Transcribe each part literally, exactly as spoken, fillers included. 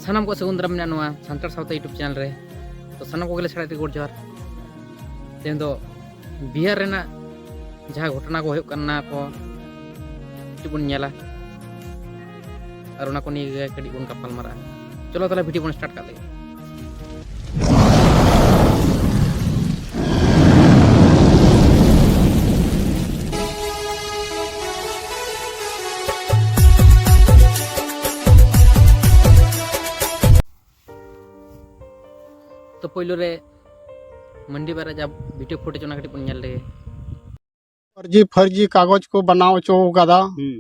ᱥᱟᱱᱟᱢ ᱠᱚ ᱥᱟᱹᱜᱩᱱ ᱫᱟᱨᱟᱢ ᱢᱮᱱᱟᱜᱼᱟ ᱱᱚᱣᱟ ᱥᱟᱱᱛᱟᱲ ᱥᱟᱶᱛᱟ YouTube ᱪᱮᱱᱮᱞ ᱨᱮ᱾ ᱛᱚ ᱥᱟᱱᱟᱢ ᱠᱚᱜᱮ ᱞᱮ ᱥᱟᱲᱮ ᱛᱮ ᱜᱚᱰ ᱡᱚᱦᱟᱨ᱾ ᱛᱮᱦᱮᱧ ᱫᱚ ᱵᱤᱦᱟᱨ ᱨᱮᱱᱟᱜ ᱡᱟᱦᱟᱸ ᱜᱷᱚᱴᱚᱱᱟ ᱠᱚ ᱦᱩᱭᱩᱜ ᱠᱟᱱᱟ, ᱚᱱᱟ ᱠᱚ ᱠᱟᱹᱴᱤᱡ ᱵᱚᱱ ᱧᱮᱞᱟ ᱟᱨ ᱚᱱᱟ ᱠᱚ ᱱᱤᱭᱮ ᱜᱮ ᱠᱟᱹᱴᱤᱡ ᱵᱚᱱ ᱜᱟᱯᱟᱞ ᱢᱟᱨᱟᱜᱼᱟ᱾ ᱪᱚᱞᱚ ᱛᱟᱦᱚᱞᱮ ᱵᱷᱤᱰᱤᱭᱳ ᱵᱚᱱ ᱥᱴᱟᱨᱴ ᱠᱟᱜ ᱞᱮᱜᱮ᱾ ᱛᱚ ᱯᱳᱭᱞᱳ ᱨᱮ ᱢᱟᱱᱰᱤ ᱵᱟᱨᱟ ᱡᱟ ᱵᱷᱤᱰᱤᱭᱳ ᱯᱷᱩᱴᱮᱡᱽ, ᱚᱱᱟ ᱠᱟᱹᱴᱤᱡ ᱵᱚᱱ ᱧᱮᱞ ᱞᱮᱜᱮ᱾ ᱯᱷᱟᱨᱡᱤ ᱯᱷᱟᱨᱡᱤ ᱠᱟᱜᱚᱡᱽ ᱠᱚ ᱵᱮᱱᱟᱣ ᱦᱚᱪᱚ ᱠᱟᱫᱟ᱾ ᱦᱩᱸ᱾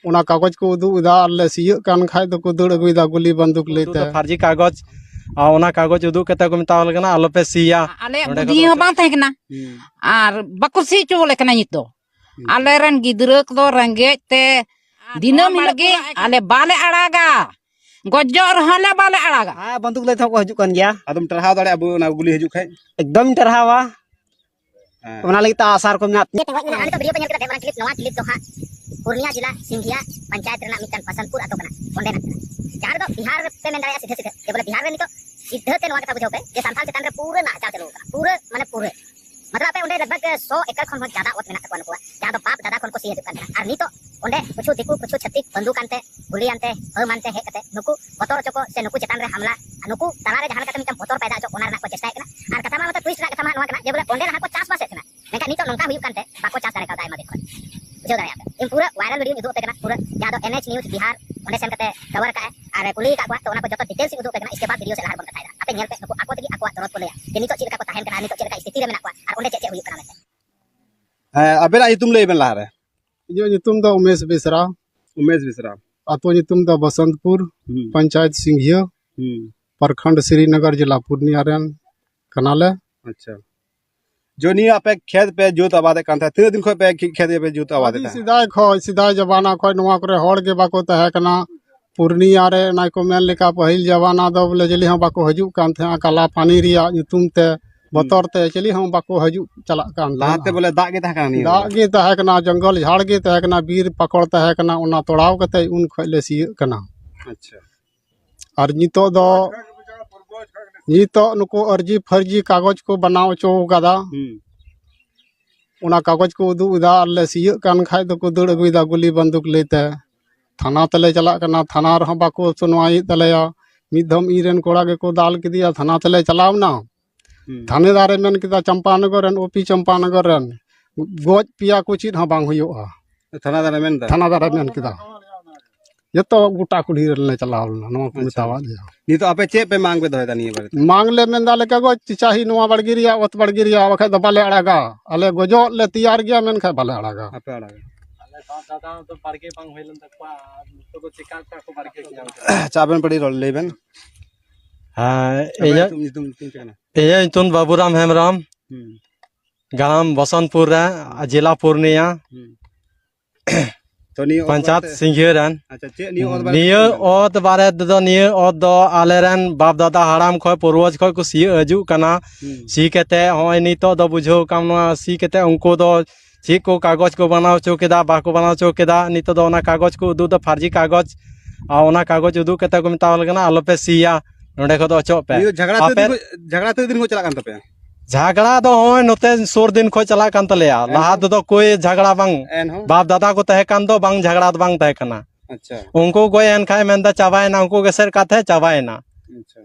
ᱚᱱᱟ ᱠᱟᱜᱚᱡᱽ ᱠᱚ ᱩᱫᱩᱜ ᱮᱫᱟ, ᱟᱨ ᱞᱮ ᱥᱤᱭᱟᱹᱜ ᱠᱟᱱ ᱠᱷᱟᱡ ᱫᱚᱠᱚ ᱫᱟᱹᱲ ᱟᱹᱜᱩᱭᱮᱫᱟ ᱜᱩᱞᱤ ᱵᱟᱱᱫᱩᱠ ᱩᱱᱠᱩ ᱞᱟᱹᱭᱛᱮ᱾ ᱫᱚ ᱯᱷᱟᱨᱡᱤ ᱠᱟᱜᱚᱡᱽ, ᱟᱨ ᱚᱱᱟ ᱠᱟᱜᱚᱡᱽ ᱩᱫᱩᱜ ᱠᱟᱛᱮ ᱠᱚ ᱢᱮᱛᱟᱣ ᱞᱮ ᱠᱟᱱᱟ, "ᱟᱞᱚᱯᱮ ᱥᱤᱭᱟ, ᱟᱞᱮᱭᱟᱜ ᱱᱚᱰᱮ ᱵᱩᱫᱷᱤ ᱠᱷᱚᱱ ᱦᱚᱸ ᱵᱟᱯᱮ" ᱵᱟᱝ ᱛᱟᱦᱮᱸ ᱠᱟᱱᱟ᱾ ᱦᱩᱸ᱾ ᱟᱨ ᱵᱟᱠᱚ ᱥᱤ ᱦᱚᱪᱚ ᱞᱮ ᱠᱟᱱᱟ ᱱᱤᱛ ᱫᱚ᱾ ᱦᱩᱸ᱾ ᱟᱞᱮᱨᱮᱱ ᱜᱤᱫᱽᱨᱟᱹ ᱠᱚᱫᱚ ᱨᱮᱸᱜᱮᱡ ᱛᱮ ᱫᱤᱱᱟᱹᱢ ᱦᱤᱞᱳᱜ ᱜᱮ ᱟᱞᱮ ᱵᱟᱞᱮ ᱟᱲᱟᱜᱟ᱾ ᱜᱚᱡᱚᱜ ᱨᱮᱦᱚᱸ ᱞᱮ ᱵᱟᱞᱮ ᱟᱲᱟᱜᱟ᱾ ᱦᱮᱸ, ᱵᱟᱱᱫᱩᱠ ᱞᱟᱹᱭ ᱛᱮᱦᱚᱸ ᱠᱚ ᱦᱤᱡᱩᱜ ᱠᱟᱱ ᱜᱮᱭᱟ᱾ ᱟᱫᱚᱢ ᱴᱟᱨᱦᱟᱣ ᱫᱟᱲᱮᱭᱟᱜᱼᱟ ᱟᱵᱚ ᱚᱱᱟ ᱜᱩᱞᱤ ᱦᱤᱡᱩᱜ ᱠᱷᱟᱡ? ᱮᱠᱫᱚᱢ ᱴᱟᱨᱦᱟᱣᱟ᱾ ᱦᱮᱸ᱾ ᱚᱱᱟ ᱞᱟᱹᱜᱤᱫ ᱛᱮ ᱟᱥᱟ ᱨᱚᱠᱚᱢ ᱢᱮᱱᱟᱜ ᱛᱤᱧᱟ᱾ ᱱᱤᱛᱚᱜ ᱵᱷᱤᱰᱤᱭᱳ ᱯᱮ ᱧᱮᱞ ᱠᱮᱫᱟ, ᱫᱮᱣᱨᱟᱝ ᱠᱞᱤᱯ, ᱱᱚᱣᱟ ᱠᱞᱤᱯ ᱫᱚ ᱦᱟᱸᱜ ᱯᱩᱨᱱᱤᱭᱟ ᱡᱮᱞᱟ ᱥᱤᱝᱜᱷᱤᱭᱟ ᱯᱚᱧᱪᱟᱭᱮᱛ ᱨᱮᱱᱟᱜ ᱢᱤᱫᱴᱟᱝ ᱯᱟᱥᱟᱱᱯᱩᱨ ᱟᱛᱳ ᱠᱟᱱᱟ, ᱚᱸᱰᱮᱱᱟᱜ ᱠᱟᱱᱟ᱾ ᱡᱟᱦᱟᱸ ᱨᱮᱫᱚ ᱵᱤᱦᱟᱨ ᱯᱮ ᱢᱮᱱ ᱫᱟᱲᱮᱭᱟᱜᱼᱟ ᱥᱤᱫᱷᱟᱹ ᱥᱤᱫᱷᱟᱹ, ᱡᱮ ᱵᱚᱞᱮ ᱵᱤᱦᱟᱨ ᱨᱮ ᱱᱤᱛᱚᱜ ᱥᱤᱫᱷᱟᱹ ᱛᱮ ᱱᱚᱣᱟ ᱠᱟᱛᱷᱟ ᱵᱩᱡᱷᱟᱹᱣ ᱯᱮ ᱡᱮ ᱥᱟᱱᱛᱟᱲ ᱪᱮᱛᱟᱱ ᱨᱮ ᱯᱩᱨᱟᱹ ᱱᱟᱦᱟᱪᱟᱨ ᱪᱟᱹᱞᱩ ᱟᱠᱟᱱᱟ, ᱯᱩᱨᱟᱹ ᱢᱟᱱᱮ ᱯᱩᱨᱟᱹ᱾ ᱢᱚᱛᱞᱚᱵ ᱟᱯᱮ ᱚᱸᱰᱮ ᱞᱟᱜᱽ ᱵᱷᱟᱜᱽ ᱥᱚ ᱮᱠᱚᱨ ᱠᱷᱚᱱ ᱦᱚᱸ ᱡᱟᱫᱟ ᱚᱛ ᱢᱮᱱᱟᱜ ᱛᱟᱠᱚᱣᱟ ᱱᱩᱠᱩᱣᱟᱜ, ᱡᱟᱦᱟᱸ ᱫᱚ ᱵᱟᱯ ᱫᱟᱫᱟ ᱠᱷᱚᱱ ᱠᱚ ᱥᱤ ᱦᱤᱡᱩᱜ ᱠᱟᱱ ᱛᱟᱦᱮᱱᱟ᱾ ᱟᱨ ᱱᱤᱛᱚᱜ ᱚᱸᱰᱮ ᱠᱤᱪᱷᱩ ᱫᱤᱠᱩ, ᱠᱤᱪᱷᱩ ᱪᱷᱟᱹᱛᱤᱠ ᱵᱟᱱᱫᱩᱠ ᱟᱱᱛᱮ, ᱜᱩᱞᱤ ᱟᱱᱛᱮ, ᱦᱟᱹᱢ ᱟᱱᱛᱮ ᱦᱮᱡ ᱠᱟᱛᱮ ᱱᱩᱠᱩ ᱵᱚᱛᱚᱨ ᱦᱚᱪᱚ ᱠᱚ ᱥᱮ ᱱᱩᱠᱩ ᱪᱮᱛᱟᱱ ᱨᱮ ᱦᱟᱢᱞᱟ, ᱱᱩᱠᱩ ᱛᱟᱞᱟ ᱨᱮ ᱡᱟᱦᱟᱸ ᱞᱮᱠᱟᱛᱮ ᱢᱤᱫᱴᱟᱝ ᱵᱚᱛᱚᱨ ᱯᱟᱭᱫᱟ ᱦᱚᱪᱚ, ᱚᱱᱟ ᱨᱮᱱᱟᱜ ᱠᱚ ᱪᱮᱥᱴᱟᱭᱮᱫ ᱠᱟᱱᱟ᱾ ᱟᱨ ᱠᱟᱛᱷᱟ ᱢᱟ ᱢᱚᱛᱞᱚᱵ ᱴᱩᱭᱤᱥᱴ ᱨᱮᱱᱟᱜ ᱠᱟᱛᱷᱟ ᱢᱟ ᱱᱚᱣᱟ ᱠᱟᱱᱟ ᱡᱮ ᱵᱚᱞᱮ ᱚᱸᱰᱮ ᱞᱟᱦᱟ ᱠᱚ ᱪᱟᱥᱵᱟᱥᱮᱫ ᱛᱟᱦᱮᱱᱟ, ᱢᱮᱱᱠᱷᱟᱱ ᱱᱤᱛᱚᱜ ᱱᱚᱝᱠᱟ ᱦᱩᱭᱩᱜ ᱠᱟᱱᱛᱮ ᱵᱟᱠᱚ ᱪᱟᱥ ᱫᱟᱲᱮ ᱠᱟᱣᱫᱟ ᱟᱭᱢᱟ ᱫᱤᱱ ᱠᱷᱚᱱ᱾ ᱵᱩᱡᱷᱟᱹᱣ ᱫᱟᱲᱮᱭᱟᱜ ᱯᱮ, ᱤᱧ ᱯᱩᱨᱟᱹ viral video ᱤᱧ ᱩᱫᱩᱜ ᱟᱯᱮ ᱠᱟᱱᱟ, ᱯᱩᱨᱟᱹ ᱡᱟᱦᱟᱸ ᱫᱚ NH News ᱵᱤᱦᱟᱨ ᱚᱸᱰᱮ ᱥᱮᱱ ᱠᱟᱛᱮ cover ᱠᱟᱜᱼᱟᱭ ᱟᱨ ᱠᱩᱞᱤ ᱟᱠᱟᱫ ᱠᱚᱣᱟ, ᱛᱚ ᱚᱱᱟ ᱠᱚ ᱡᱚᱛᱚ details ᱤᱧ ᱩᱫᱩᱜ ᱟᱯᱮ ᱠᱟᱱᱟ᱾ ᱤᱥᱠᱮ ᱵᱟᱫ ᱵᱷᱤᱰᱤᱭᱳ ᱥᱮᱫ ᱞᱟᱦᱟ ᱨᱮᱵᱚᱱ ᱠᱟᱛᱷᱟᱭᱮᱫᱟ᱾ ᱟᱯᱮ ᱧᱮᱞ ᱯᱮ ᱱᱩᱠᱩ ᱟᱠᱚ ᱛᱮᱜᱮ ᱟᱠᱚᱣᱟᱜ ᱫᱚᱨᱚᱫ ᱠᱚ ᱞᱟᱹᱭᱟ ᱡᱮ ᱱᱤᱛᱚᱜ ᱪᱮᱫ ᱞᱮᱠᱟ ᱠᱚ ᱛᱟᱦᱮᱱ ᱠᱟᱱᱟ, ᱱᱤᱛᱚᱜ ᱪᱮᱫ ᱞᱮᱠᱟ ᱥᱛᱷᱤᱛᱤ ᱨᱮ ᱢᱮᱱᱟᱜ ᱠᱚᱣᱟ ᱟᱨ ᱚᱸᱰᱮ ᱪᱮᱫ ᱪᱮᱫ ᱦᱩᱭᱩᱜ ᱠᱟᱱᱟ ᱢᱮᱱᱛᱮ᱾ ᱦᱮᱸ, ᱟᱵᱮᱱᱟᱜ ᱧᱩᱛᱩᱢ ᱞᱟᱹᱭ ᱵᱮᱱ ᱞᱟᱦᱟᱨᱮ᱾ ᱤᱧᱟᱹᱜ ᱧᱩᱛᱩᱢ ᱫᱚ ᱩᱢᱮᱥ ᱵᱮᱥᱨᱟ᱾ ᱩᱢᱮᱥ ᱵᱮᱥᱨᱟ᱾ ᱟᱛᱳ ᱧᱩᱛᱩᱢ ᱫᱚ ᱵᱚᱥᱚᱱᱛᱯᱩᱨ, ᱦᱩᱸ᱾ ᱯᱚᱧᱪᱟᱭᱮᱛ ᱥᱤᱝᱜᱷᱤᱭᱟᱹ, ᱦᱩᱸ᱾ ᱯᱨᱚᱠᱷᱚᱸᱰ ᱥᱨᱤᱱᱚᱜᱚᱨ, ᱡᱮᱞᱟ ᱯᱩᱨᱱᱤᱭᱟ ᱨᱮᱱ ᱠᱟᱱᱟᱞᱮ᱾ ᱟᱪᱪᱷᱟ᱾ ᱡᱚ ᱱᱤᱭᱟᱹ ᱟᱯᱮ ᱠᱷᱮᱛ ᱯᱮ ᱡᱩᱛ ᱟᱵᱟᱫᱮᱫ ᱠᱟᱱ ᱛᱟᱦᱮᱸᱫ, ᱛᱤᱱᱟᱹᱜ ᱫᱤᱱ ᱠᱷᱚᱱ ᱯᱮ ᱠᱷᱮ-, ᱠᱷᱮᱛ ᱯᱮ ᱡᱩᱛ ᱟᱵᱟᱫᱮᱫ ᱟᱹᱰᱤ ᱛᱟᱦᱮᱸᱫ? ᱥᱮᱫᱟᱭ ᱠᱷᱚᱱ, ᱥᱮᱫᱟᱭ ᱡᱟᱢᱟᱱᱟ ᱠᱷᱚᱱ ᱱᱚᱣᱟ ᱠᱚᱨᱮ ᱦᱚᱲ ᱜᱮ ᱵᱟᱠᱚ ᱛᱟᱦᱮᱸ ᱠᱟᱱᱟ᱾ ᱯᱩᱨᱱᱤᱭᱟ ᱨᱮ ᱚᱱᱟ ᱠᱚ ᱢᱮᱱ ᱞᱮᱠᱟ ᱯᱟᱹᱦᱤᱞ ᱡᱟᱢᱟᱱᱟ ᱫᱚ ᱵᱚᱞᱮ ᱪᱤᱞᱤ ᱦᱚᱸ ᱵᱟᱠᱚ ᱦᱤᱡᱩᱜ ᱠᱟᱱ ᱛᱟᱦᱮᱸᱫ, ᱠᱟᱞᱟ ᱯᱟᱱᱤ ᱨᱮᱭᱟᱜ ᱧᱩᱛᱩᱢ ᱛᱮ ᱦᱩᱸ᱾ ᱵᱚᱛᱚᱨ ᱛᱮ ᱪᱤᱞᱤ ᱦᱚᱸ ᱵᱟᱠᱚ ᱦᱤᱡᱩᱜ ᱪᱟᱞᱟᱜ ᱠᱟᱱ ᱞᱟᱦᱟᱛᱮ ᱛᱟᱦᱮᱸᱱᱟ᱾ ᱵᱚᱞᱮ ᱫᱟᱜ ᱜᱮ ᱛᱟᱦᱮᱸ ᱠᱟᱱᱟ ᱱᱤᱭᱟᱹ ᱫᱟᱜ ᱵᱚᱞᱮ? ᱜᱮ ᱛᱟᱦᱮᱸ ᱠᱟᱱᱟ, ᱡᱚᱝᱜᱚᱞ ᱡᱷᱟᱲ ᱜᱮ ᱛᱟᱦᱮᱸ ᱠᱟᱱᱟ, ᱵᱤᱨ ᱯᱟᱠᱚᱲ ᱛᱟᱦᱮᱸ ᱠᱟᱱᱟ, ᱚᱱᱟ ᱛᱚᱲᱟᱣ ᱠᱟᱛᱮ ᱩᱱ ᱠᱷᱚᱱ ᱞᱮ ᱥᱤᱭᱟᱹᱜ ᱠᱟᱱᱟ᱾ ᱟᱪᱪᱷᱟ᱾ ᱟᱨ ᱱᱤᱛᱚᱜ ᱫᱚ, ᱱᱤᱛᱚᱜ ᱱᱩᱠᱩ ᱟᱹᱨᱡᱤ ᱯᱷᱟᱹᱨᱡᱤ ᱠᱟᱜᱚᱡᱽ ᱠᱚ ᱵᱮᱱᱟᱣ ᱦᱚᱪᱚ ᱠᱟᱫᱟ᱾ ᱦᱩᱸ᱾ ᱚᱱᱟ ᱠᱟᱜᱚᱡᱽ ᱠᱚ ᱩᱫᱩᱜ ᱮᱫᱟ, ᱟᱨ ᱞᱮ ᱥᱤᱭᱟᱹᱜ ᱠᱟᱱ ᱠᱷᱟᱡ ᱫᱚᱠᱚ ᱫᱟᱹᱲ ᱟᱹᱜᱩᱭᱮᱫᱟ ᱜᱩᱞᱤ ᱵᱟᱱᱫᱩᱠ ᱞᱟᱹᱭᱛᱮ᱾ ᱛᱷᱟᱱᱟ ᱛᱮᱞᱮ ᱪᱟᱞᱟᱜ ᱠᱟᱱᱟ, ᱛᱷᱟᱱᱟ ᱨᱮᱦᱚᱸ ᱵᱟᱠᱚ ᱥᱩᱱᱣᱟᱭᱮᱫ ᱛᱟᱞᱮᱭᱟ᱾ ᱢᱤᱫ ᱫᱷᱚᱢ ᱤᱧ ᱨᱮᱱ ᱠᱚᱲᱟ ᱜᱮᱠᱚ ᱫᱟᱞ ᱠᱮᱫᱮᱭᱟ, ᱛᱷᱟᱱᱟ ᱛᱮᱞᱮ ᱪᱟᱞᱟᱣ ᱮᱱᱟ᱾ ᱦᱩᱸ᱾ ᱛᱷᱟᱱᱮᱫᱟᱨᱮ ᱢᱮᱱ ᱠᱮᱫᱟ, ᱪᱟᱢᱯᱟᱱᱚᱜᱚᱨ ᱨᱮᱱ, ᱳᱯᱤ ᱪᱟᱢᱯᱟᱱᱚᱜᱚᱨ ᱨᱮᱱ, ᱜᱚᱡ ᱯᱮᱭᱟ ᱠᱚ, ᱪᱮᱫ ᱦᱚᱸ ᱵᱟᱝ ᱦᱩᱭᱩᱜᱼᱟ᱾ ᱛᱷᱟᱱᱟᱫᱟᱨᱮ ᱢᱮᱱ ᱮᱫᱟ? ᱛᱷᱟᱱᱟᱫᱟᱨᱮ ᱢᱮᱱ ᱠᱮᱫᱟ᱾ ᱡᱚᱛᱚ ᱜᱚᱴᱟ ᱠᱩᱞᱦᱤ ᱨᱮᱞᱮ ᱪᱟᱞᱟᱣ ᱞᱮᱱᱟ, ᱱᱚᱣᱟ ᱠᱚ ᱟᱪᱪᱷᱟ᱾ ᱢᱮᱛᱟᱣᱟᱫ ᱞᱮᱭᱟ᱾ ᱱᱤᱛᱚᱜ ᱟᱯᱮ ᱪᱮᱫ ᱯᱮ ᱢᱟᱝ ᱯᱮ ᱫᱚᱦᱚᱭᱮᱫᱟ ᱱᱤᱭᱟᱹ ᱵᱟᱨᱮ ᱛᱮ? ᱢᱟᱝ ᱞᱮ ᱢᱮᱱᱫᱟ ᱞᱮ ᱠᱟᱜᱚᱡᱽ ᱪᱟᱹᱦᱤ ᱱᱚᱣᱟ ᱵᱟᱲᱜᱮ ᱨᱮᱭᱟᱜ, ᱚᱛ ᱵᱟᱲᱜᱮ ᱨᱮᱭᱟᱜ, ᱵᱟᱠᱷᱟᱡ ᱫᱚ ᱵᱟᱞᱮ ᱟᱲᱟᱜᱟ᱾ ᱟᱞᱮ ᱜᱚᱡᱚᱜ ᱞᱮ ᱛᱮᱭᱟᱨ ᱜᱮᱭᱟ, ᱢᱮᱱᱠᱷᱟᱡ ᱵᱟᱞᱮ ᱟᱲᱟᱜᱟ᱾ ᱟᱯᱮ ᱟᱲᱟᱜᱟ? ᱟᱞᱮ ᱵᱟᱯ ᱫᱟᱫᱟ ᱫᱚ ᱵᱟᱲᱜᱮ ᱵᱟᱝ ᱦᱩᱭ ᱞᱮᱱ ᱛᱟᱠᱚᱣᱟ, ᱟᱨ ᱱᱤᱛᱚᱜ ᱫᱚ ᱪᱮᱠᱟ ᱞᱮᱠᱟ ᱠᱚ ᱵᱟᱲᱜᱮ ᱠᱚ ᱧᱟᱢ ᱠᱮᱫᱟ? ᱟᱪᱪᱷᱟ, ᱟᱵᱮᱱ ᱯᱟᱹᱴᱤ ᱨᱚᱲ ᱞᱟᱹᱭ ᱵᱮᱱ᱾ ᱦᱮᱸ, ᱟᱵᱮᱱ ᱤᱧᱟᱹᱜ, ᱧᱩᱛᱩᱢ, ᱧᱩᱛᱩᱢ, ᱧᱩᱛᱩᱢ ᱪᱮᱫ ᱠᱟᱱᱟ? ᱤᱧᱟᱹᱜ ᱧᱩᱛᱩᱢ ᱵᱟᱹᱵᱩᱨᱟᱢ ᱦᱮᱢᱵᱨᱚᱢ, ᱦᱩᱸ᱾ ᱜᱟᱲᱟᱢ ᱵᱚᱥᱚᱱᱛᱯᱩᱨ ᱨᱮ, ᱦᱩᱸ᱾ ᱡᱮᱞᱟ ᱯᱩᱨᱱᱤᱭᱟ᱾ ᱦᱩᱸ᱾ ᱛᱚ, ᱱᱤᱭᱟᱹ ᱚᱛ ᱯᱚᱧᱪᱟᱭᱮᱛ ᱵᱟᱨᱮᱛᱮ ᱥᱤᱝᱜᱷᱟᱹ ᱨᱮᱱ᱾ ᱟᱪᱪᱷᱟ, ᱪᱮᱫ ᱱᱤᱭᱟᱹ ᱚᱛ ᱵᱟᱨᱮᱛᱮ ᱱᱤᱭᱟᱹ ᱪᱮᱫ ᱵᱮᱱ ᱚᱛ ᱵᱟᱨᱮ ᱛᱮᱫᱚ ᱱᱤᱭᱟᱹ ᱚᱛ ᱫᱚ ᱟᱞᱮᱨᱮᱱ ᱵᱟᱯ ᱫᱟᱫᱟ ᱦᱟᱲᱟᱢ ᱠᱷᱚᱡ ᱯᱩᱨᱵᱚᱡᱽ ᱠᱷᱚᱡ ᱠᱚ ᱥᱤᱭᱳᱜ ᱦᱤᱡᱩᱜ ᱠᱟᱱᱟ᱾ ᱦᱩᱸ᱾ ᱥᱤ ᱠᱟᱛᱮ ᱦᱚᱸᱜᱼᱚᱭ ᱱᱤᱛᱚᱜ ᱫᱚ ᱵᱩᱡᱷᱟᱹᱣ ᱠᱟᱢ ᱱᱚᱣᱟ ᱥᱤ ᱠᱟᱛᱮ ᱩᱱᱠᱩ ᱫᱚ ᱪᱮᱫ ᱠᱚ ᱠᱟᱜᱚᱡᱽ ᱠᱚ ᱵᱮᱱᱟᱣ ᱦᱚᱪᱚ ᱠᱮᱫᱟ, ᱵᱟᱠᱚ ᱵᱮᱱᱟᱣ ᱦᱚᱪᱚ ᱠᱮᱫᱟ᱾ ᱱᱤᱛᱚᱜ ᱫᱚ ᱚᱱᱟ ᱠᱟᱜᱚᱡᱽ ᱠᱚ ᱩᱫᱩᱜ ᱫᱟ, ᱯᱷᱟᱨᱡᱤ ᱠᱟᱜᱚᱡᱽ᱾ ᱟᱨ ᱚᱱᱟ ᱠᱟᱜᱚᱡᱽ ᱩᱫᱩᱜ ᱠᱟᱛᱮ ᱠᱚ ᱢᱮᱛᱟᱣ ᱞᱮ ᱠᱟᱱᱟ, "ᱟᱞᱚᱯᱮ ᱥᱤᱭᱟ, ᱱᱚᱸᱰᱮ ᱠᱷᱚᱡ ᱫᱚ ᱚᱪᱚᱜ ᱯᱮ᱾" ᱱᱤᱭᱟᱹ ᱡᱷᱟᱜᱽᱲᱟ ᱛᱤᱱ ᱟᱯᱮ ᱫᱤᱱ ᱠᱷᱚᱡ, ᱡᱷᱟᱜᱽᱲᱟ ᱛᱤᱱ ᱫᱤᱱ ᱠᱷᱚᱡ ᱪᱟᱞᱟᱜ ᱠᱟᱱ ᱛᱟᱯᱮᱭᱟ? ᱡᱷᱟᱜᱽᱲᱟ ᱫᱚ ᱦᱚᱸᱜᱼᱚᱭ ᱱᱚᱛᱮ ᱥᱩᱨ ᱫᱤᱱ ᱠᱷᱚᱡ ᱪᱟᱞᱟᱜ ᱠᱟᱱ ᱛᱟᱞᱮᱭᱟ᱾ ᱮᱱᱦᱚᱸ? ᱞᱟᱦᱟ ᱛᱮᱫᱚ ᱠᱳᱭ ᱡᱷᱟᱜᱽᱲᱟ ᱵᱟᱝ᱾ ᱮᱱᱦᱚᱸ? ᱵᱟᱯ ᱫᱟᱫᱟ ᱠᱚ ᱛᱟᱦᱮᱸ ᱠᱟᱱ ᱫᱚ ᱵᱟᱝ, ᱡᱷᱟᱜᱽᱲᱟ ᱫᱚ ᱵᱟᱝ ᱛᱟᱦᱮᱸ ᱠᱟᱱᱟ᱾ ᱟᱪᱪᱷᱟ᱾ ᱩᱱᱠᱩ ᱜᱚᱡ ᱮᱱ ᱠᱷᱟᱡ ᱢᱮᱱᱫᱟ ᱪᱟᱵᱟᱭᱮᱱᱟ, ᱩᱱᱠᱩ ᱜᱮᱥᱮᱨ ᱠᱟᱛᱮ ᱪᱟᱵᱟᱭᱮᱱᱟ᱾ ᱟᱪᱪᱷᱟ᱾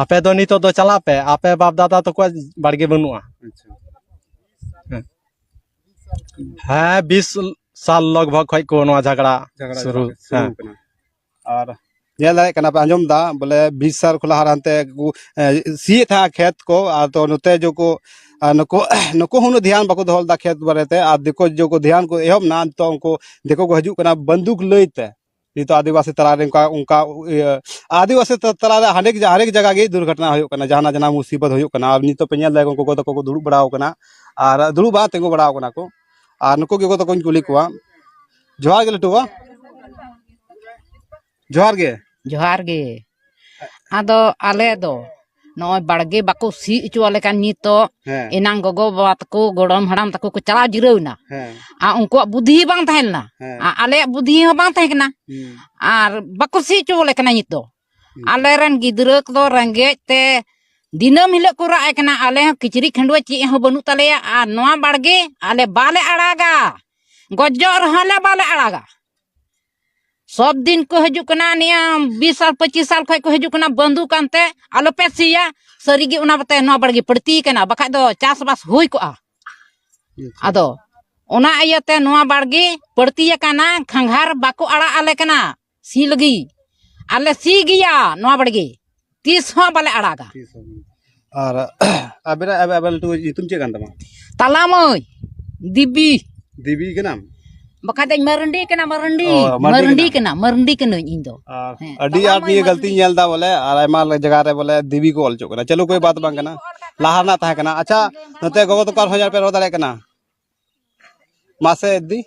ᱟᱯᱮ ᱫᱚ ᱱᱤᱛᱚᱜ ᱫᱚ ᱪᱟᱞᱟᱜ ᱯᱮ, ᱟᱯᱮ ᱵᱟᱯ ᱫᱟᱫᱟ ᱛᱟᱠᱚᱣᱟᱜ ᱵᱟᱲᱜᱮ ᱵᱟᱹᱱᱩᱜᱼᱟ᱾ ᱟᱪᱪᱷᱟ᱾ ᱦᱮᱸ᱾ ᱦᱮᱸ, ᱵᱤᱥ ᱥᱟᱞ ᱞᱚᱜᱽ ᱵᱷᱚᱜᱽ ᱠᱷᱚᱡ ᱠᱚ ᱱᱚᱣᱟ ᱡᱷᱟᱜᱽᱲᱟ ᱡᱷᱟᱜᱽᱲᱟ ᱥᱩᱨᱩ᱾ ᱡᱷᱟᱜᱽᱲᱟ ᱥᱩᱨᱩ ᱦᱮᱸ᱾ ᱠᱟᱱᱟ᱾ ᱟᱨ ᱧᱮᱞ ᱫᱟᱲᱮᱭᱟᱜ ᱠᱟᱱᱟ ᱯᱮ, ᱟᱸᱡᱚᱢ ᱫᱟ ᱵᱚᱞᱮ ᱵᱤᱥ ᱥᱟᱞ ᱠᱷᱚᱱᱟᱜ ᱦᱟᱱᱛᱮ ᱠᱚ, ᱮ, ᱥᱤᱭᱮᱫ ᱛᱟᱦᱮᱸᱜ ᱠᱷᱮᱛ ᱠᱚ, ᱟᱨ ᱛᱚ ᱱᱚᱛᱮ ᱡᱚ ᱠᱚ, ᱟᱨ ᱱᱩᱠᱩ, ᱱᱩᱠᱩ ᱦᱚᱸ ᱩᱱᱟᱹᱜ ᱫᱷᱮᱭᱟᱱ ᱵᱟᱠᱚ ᱫᱚᱦᱚ ᱞᱮᱫᱟ ᱠᱷᱮᱛ ᱵᱟᱨᱮᱛᱮ, ᱟᱨ ᱫᱤᱠᱩ ᱡᱚ ᱠᱚ ᱫᱷᱮᱭᱟᱱ ᱠᱚ ᱮᱦᱚᱵ ᱱᱟ, ᱱᱤᱛᱚᱜ ᱩᱱᱠᱩ ᱫᱤᱠᱩ ᱠᱚ ᱦᱤᱡᱩᱜ ᱠᱟᱱᱟ ᱵᱟᱱᱫᱩᱠ ᱞᱟᱹᱭ ᱛᱮ᱾ ᱱᱤᱛᱚᱜ ᱟᱹᱫᱤᱵᱟᱹᱥᱤ ᱛᱟᱞᱟᱨᱮ ᱚᱱᱠᱟ, ᱚᱱᱠᱟ, ᱤᱭᱟᱹ, ᱟᱹᱫᱤᱵᱟᱹᱥᱤ ᱛᱟ-, ᱛᱟᱞᱟᱨᱮ ᱦᱟᱨᱮᱠ ᱡᱟ-, ᱦᱟᱨᱮᱠ ᱡᱟᱭᱜᱟ ᱜᱮ ᱫᱩᱨᱜᱷᱚᱴᱚᱱᱟ ᱦᱩᱭᱩᱜ ᱠᱟᱱᱟ, ᱡᱟᱦᱟᱱᱟᱜ ᱡᱟᱦᱟᱱᱟᱜ ᱢᱩᱥᱤᱵᱚᱛ ᱦᱩᱭᱩᱜ ᱠᱟᱱᱟ᱾ ᱟᱨ ᱱᱤᱛᱚᱜ ᱯᱮ ᱧᱮᱞ ᱫᱟ ᱜᱚᱜᱚ ᱛᱟᱠᱚ ᱠᱚ ᱫᱩᱲᱩᱵ ᱵᱟᱲᱟᱣ ᱠᱟᱱᱟ, ᱟᱨ ᱫᱩᱲᱩᱵ ᱵᱟᱝ, ᱛᱤᱸᱜᱩ ᱵᱟᱲᱟᱣ ᱠᱟᱱᱟ ᱠᱚ᱾ ᱟᱨ ᱱᱩᱠᱩ ᱜᱮ ᱜᱚᱜᱚ ᱛᱟᱠᱚᱧ ᱠᱩᱞᱤ ᱠᱚᱣᱟ, ᱡᱚᱦᱟᱨ ᱜᱮ ᱞᱟᱹᱴᱩ ᱵᱟ᱾ ᱡᱚᱦᱟᱨ ᱜᱮ᱾ ᱡᱚᱦᱟᱨ ᱜᱮ᱾ ᱟᱫᱚ ᱟᱞᱮ ᱫᱚ ᱱᱚᱜᱼᱚᱭ ᱵᱟᱲᱜᱮ ᱵᱟᱠᱚ ᱥᱤ ᱦᱚᱪᱚ ᱟᱞᱮ ᱠᱟᱱ ᱱᱤᱛᱚᱜ᱾ ᱦᱮᱸ᱾ ᱮᱱᱟᱝ ᱜᱚᱜᱚ ᱵᱟᱵᱟ ᱛᱟᱠᱚ, ᱜᱚᱲᱚᱢ ᱦᱟᱲᱟᱢ ᱛᱟᱠᱚ ᱠᱚ ᱪᱟᱞᱟᱣ ᱡᱤᱨᱟᱹᱣ ᱮᱱᱟ᱾ ᱦᱮᱸ᱾ ᱟᱨ ᱩᱱᱠᱩᱣᱟᱜ ᱵᱩᱫᱷᱤ ᱵᱟᱝ ᱛᱟᱦᱮᱸ ᱞᱮᱱᱟ᱾ ᱦᱮᱸ᱾ ᱟᱨ ᱟᱞᱮᱭᱟᱜ ᱵᱩᱫᱷᱤ ᱦᱚᱸ ᱵᱟᱝ ᱛᱟᱦᱮᱸ ᱠᱟᱱᱟ᱾ ᱦᱩᱸ᱾ ᱟᱨ ᱵᱟᱠᱚ ᱥᱤ ᱦᱚᱪᱚ ᱟᱞᱮ ᱠᱟᱱᱟ ᱱᱤᱛᱚᱜ᱾ ᱟᱞᱮᱨᱮᱱ ᱜᱤᱫᱽᱨᱟᱹ ᱠᱚᱫᱚ ᱨᱮᱸᱜᱮᱡ ᱛᱮ ᱫᱤᱱᱟᱹᱢ ᱦᱤᱞᱳᱜ ᱠᱚ ᱨᱟᱜ ᱮ ᱠᱟᱱᱟ, ᱟᱞᱮ ᱦᱚᱸ ᱠᱤᱪᱨᱤᱡ ᱠᱷᱟᱹᱰᱣᱟᱹ ᱪᱮᱫ ᱦᱚᱸ ᱵᱟᱹᱱᱩᱜ ᱛᱟᱞᱮᱭᱟ, ᱟᱨ ᱱᱚᱣᱟ ᱵᱟᱲᱜᱮ ᱟᱞᱮ ᱵᱟᱞᱮ ᱟᱲᱟᱜᱟ, ᱜᱚᱡᱚᱜ ᱨᱮᱦᱚᱸ ᱞᱮ ᱵᱟᱞᱮ ᱟᱲᱟᱜᱟ᱾ ᱥᱚᱵ ᱫᱤᱱ ᱠᱚ ᱦᱤᱡᱩᱜ ᱠᱟᱱᱟ, ᱱᱤᱭᱟᱹ ᱵᱤᱥ ᱥᱟᱞ ᱯᱚᱸᱪᱤᱥ ᱥᱟᱞ ᱠᱷᱚᱱ ᱠᱚ ᱦᱤᱡᱩᱜ ᱠᱟᱱᱟ, ᱵᱟᱹᱱᱫᱩᱠ ᱟᱱᱛᱮ ᱟᱞᱚᱯᱮ ᱥᱤᱭᱟ᱾ ᱥᱟᱹᱨᱤᱜᱮ ᱚᱱᱟ ᱵᱟᱛᱮ ᱱᱚᱣᱟ ᱵᱟᱲᱜᱮ ᱯᱟᱹᱲᱛᱤ ᱠᱟᱱᱟ, ᱵᱟᱠᱷᱟᱡ ᱫᱚ ᱪᱟᱥᱵᱟᱥ ᱦᱩᱭ ᱠᱚᱜᱼᱟ᱾ ᱟᱫᱚ ᱚᱱᱟ ᱤᱭᱟᱹᱛᱮ ᱱᱚᱣᱟ ᱵᱟᱲᱜᱮ ᱯᱟᱹᱲᱛᱤ ᱟᱠᱟᱱᱟ, ᱠᱷᱟᱸᱜᱷᱟᱨ ᱵᱟᱠᱚ ᱟᱲᱟᱜ ᱟᱞᱮ ᱠᱟᱱᱟ ᱥᱤ ᱞᱟᱹᱜᱤᱫ᱾ ᱟᱞᱮ ᱥᱤ ᱜᱮᱭᱟ ᱱᱚᱣᱟ ᱵᱟᱲᱜᱮ, ᱛᱤᱥ ᱦᱚᱸ ᱵᱟᱞᱮ ᱟᱲᱟᱜᱟ᱾ ᱟᱨ ᱟᱵᱮᱱᱟᱜ, ᱟᱵᱮᱱ, ᱟᱵᱮᱱ ᱞᱟᱹᱴᱩ ᱧᱩᱛᱩᱢ ᱪᱮᱫ ᱠᱟᱱ ᱛᱟᱢᱟ? ᱛᱟᱞᱟ ᱢᱟᱹᱭ ᱫᱮᱵᱤ᱾ ᱫᱮᱵᱤ ᱠᱟᱱᱟᱢ? ᱵᱟᱠᱷᱟᱡ ᱫᱚᱧ ᱢᱟᱨᱟᱱᱰᱤ ᱠᱟᱱᱟ, ᱢᱟᱨᱟᱱᱰᱤ᱾ ᱚ, ᱢᱟᱨᱟᱱᱰᱤ ᱢᱟᱨᱟᱱᱰᱤ ᱠᱟᱱᱟ᱾ ᱠᱟᱱᱟ, ᱢᱟᱨᱟᱱᱰᱤ ᱠᱟᱹᱱᱟᱹᱧ ᱤᱧ ᱫᱚ᱾ ᱟᱨ ᱦᱮᱸ, ᱟᱹᱰᱤ ᱛᱟᱞᱟ ᱟᱸᱴ ᱢᱟᱹᱭ ᱱᱤᱭᱟᱹ ᱢᱟᱨᱟᱱᱰᱤ᱾ ᱜᱟᱹᱞᱛᱤᱧ ᱧᱮᱞ ᱮᱫᱟ ᱵᱚᱞᱮ, ᱟᱨ ᱟᱭᱢᱟ ᱡᱟᱭᱜᱟ ᱨᱮ ᱵᱚᱞᱮ ᱫᱮᱵᱤ ᱠᱚ ᱚᱞ ᱦᱚᱪᱚᱜ ᱠᱟᱱᱟ᱾ ᱪᱚᱞᱚ, ᱠᱳᱭ ᱵᱟᱛ ᱵᱟᱝ ᱠᱟᱱᱟ, ᱞᱟᱦᱟ ᱨᱮᱱᱟᱜ ᱛᱟᱦᱮᱸ ᱠᱟᱱᱟ᱾ ᱟᱪᱪᱷᱟ, ᱱᱚᱛᱮ ᱜᱚᱜᱚ ᱛᱟᱠᱚ ᱟᱨᱦᱚᱸ ᱡᱟᱦᱟᱸ ᱯᱮ ᱨᱚᱲ ᱫᱟᱲᱮᱭᱟᱜ ᱠᱟᱱᱟ᱾ ᱢᱟᱥᱮ ᱫᱤ,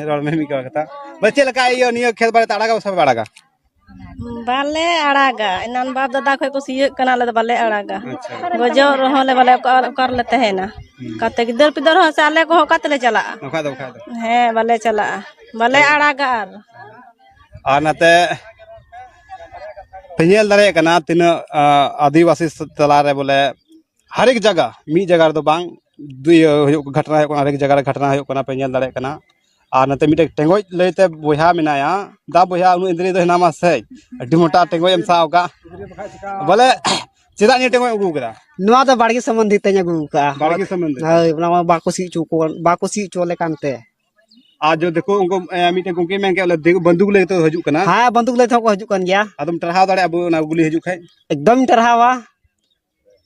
ᱨᱚᱲ ᱢᱮ ᱢᱤᱫ ᱠᱟᱛᱷᱟ᱾ ᱵᱚᱞᱮ ᱪᱮᱫ ᱞᱮᱠᱟ ᱤᱭᱟᱹ ᱱᱤᱭᱟᱹ ᱠᱷᱮᱛ ᱵᱟᱨᱮᱛᱮ ᱟᱲᱟᱜᱟ ᱥᱮ ᱵᱟᱯᱮ ᱟᱲᱟᱜᱟ? ᱵᱟᱞᱮ ᱟᱲᱟᱜᱟ, ᱮᱱᱟᱱ ᱵᱟᱯ ᱫᱟᱫᱟ ᱠᱷᱚᱡ ᱠᱚ ᱥᱤᱭᱳᱜ ᱠᱟᱱᱟ, ᱟᱞᱮ ᱫᱚ ᱵᱟᱞᱮ ᱟᱲᱟᱜᱟ᱾ ᱟᱪᱪᱷᱟ᱾ ᱜᱚᱡᱚᱜ ᱨᱮᱦᱚᱸ ᱞᱮ ᱵᱟᱞᱮ, ᱚᱠᱟ, ᱚᱠᱟ ᱨᱮᱞᱮ ᱛᱟᱦᱮᱱᱟ? ᱦᱩᱸ᱾ ᱚᱠᱟᱛᱮ ᱜᱤᱫᱟᱹᱨ ᱯᱤᱫᱟᱹᱨ ᱦᱚᱸ ᱥᱮ ᱟᱞᱮ ᱠᱚᱦᱚᱸ ᱚᱠᱟ ᱛᱮᱞᱮ ᱪᱟᱞᱟᱜᱼᱟ? ᱵᱟᱠᱷᱟᱡ ᱫᱚ, ᱵᱟᱠᱷᱟᱡ ᱫᱚ᱾ ᱦᱮᱸ, ᱵᱟᱞᱮ ᱪᱟᱞᱟᱜᱼᱟ, ᱵᱟᱞᱮ ᱟᱲᱟᱜᱟ ᱟᱨ᱾ ᱟᱨ ᱱᱟᱛᱮ ᱯᱮ ᱧᱮᱞ ᱫᱟᱲᱮᱭᱟᱜ ᱠᱟᱱᱟ ᱛᱤᱱᱟᱹᱜ, ᱟ, ᱟᱹᱫᱤᱵᱟᱹᱥᱤ ᱛᱟᱞᱟᱨᱮ ᱵᱚᱞᱮ ᱦᱟᱨᱮᱠ ᱡᱟᱭᱜᱟ, ᱢᱤᱫ ᱡᱟᱭᱜᱟ ᱨᱮᱫᱚ ᱵᱟᱝ, ᱫᱩ-, ᱤᱭᱟᱹ ᱦᱩᱭᱩᱜ, ᱜᱷᱟᱴᱱᱟ ᱦᱩᱭᱩᱜ ᱠᱟᱱᱟ, ᱦᱟᱨᱮᱠ ᱡᱟᱭᱜᱟ ᱨᱮ ᱜᱷᱟᱴᱱᱟ ᱦᱩᱭᱩᱜ ᱠᱟᱱᱟ, ᱯᱮ ᱧᱮᱞ ᱫᱟᱲᱮᱭᱟᱜ ᱠᱟᱱᱟ᱾ ᱟᱨ ᱱᱚᱛᱮ ᱢᱤᱫᱴᱮᱡ ᱴᱮᱸᱜᱚᱡ ᱞᱟᱹᱭᱛᱮ ᱵᱚᱭᱦᱟ ᱢᱮᱱᱟᱭᱟ, ᱫᱟ ᱵᱚᱭᱦᱟ, ᱩᱱᱟᱹᱜ ᱤᱱᱫᱽᱨᱤ ᱫᱚ ᱦᱮᱱᱟᱢᱟ ᱥᱮ? ᱟᱹᱰᱤ ᱢᱚᱴᱟ ᱴᱮᱸᱜᱚᱡ ᱮᱢ ᱥᱟᱵ ᱠᱟᱜ᱾ ᱵᱚᱞᱮ, ᱪᱮᱫᱟᱜ ᱱᱤᱭᱟᱹ ᱴᱮᱸᱜᱚᱡ ᱮᱢ ᱟᱹᱜᱩ ᱠᱟᱫᱟ? ᱱᱚᱣᱟ ᱫᱚ ᱵᱟᱲᱜᱮ ᱥᱚᱢᱵᱚᱱᱫᱷᱤ ᱛᱮᱧ ᱟᱹᱜᱩ ᱠᱟᱜᱼᱟ᱾ ᱵᱟᱲᱜᱮ ᱥᱚᱢᱵᱚᱱᱫᱷᱤ? ᱦᱳᱭ, ᱚᱱᱟ ᱢᱟ ᱵᱟᱠᱚ ᱥᱤ ᱦᱚᱪᱚ ᱠᱚ, ᱵᱟᱠᱚ ᱥᱤ ᱦᱚᱪᱚ ᱟᱞᱮ ᱠᱟᱱᱛᱮ᱾ ᱟᱨ ᱡᱚ ᱫᱤᱠᱩ ᱩᱱᱠᱩ, ᱮ, ᱢᱤᱫᱴᱮᱱ ᱜᱚᱝᱠᱮ ᱢᱮᱱ ᱠᱮᱫ ᱵᱚᱞᱮ, ᱫᱤ-, ᱵᱚᱱᱫᱩᱠ ᱞᱟᱹᱭ ᱛᱮ ᱦᱤᱡᱩᱜ ᱠᱟᱱᱟ᱾ ᱦᱮᱸ, ᱵᱚᱱᱫᱩᱠ ᱞᱟᱹᱭ ᱛᱮᱦᱚᱸ ᱠᱚ ᱦᱤᱡᱩᱜ ᱠᱟᱱ ᱜᱮᱭᱟ᱾ ᱟᱫᱚᱢ ᱴᱟᱨᱦᱟᱣ ᱫᱟᱲᱮᱭᱟᱜᱼᱟ ᱟᱵᱚ ᱚᱱᱟ ᱜᱩᱞᱤ ᱦᱤᱡᱩᱜ ᱠᱷᱟᱡ? ᱮᱠᱫᱚᱢ ᱴᱟᱨᱦᱟᱣᱟ᱾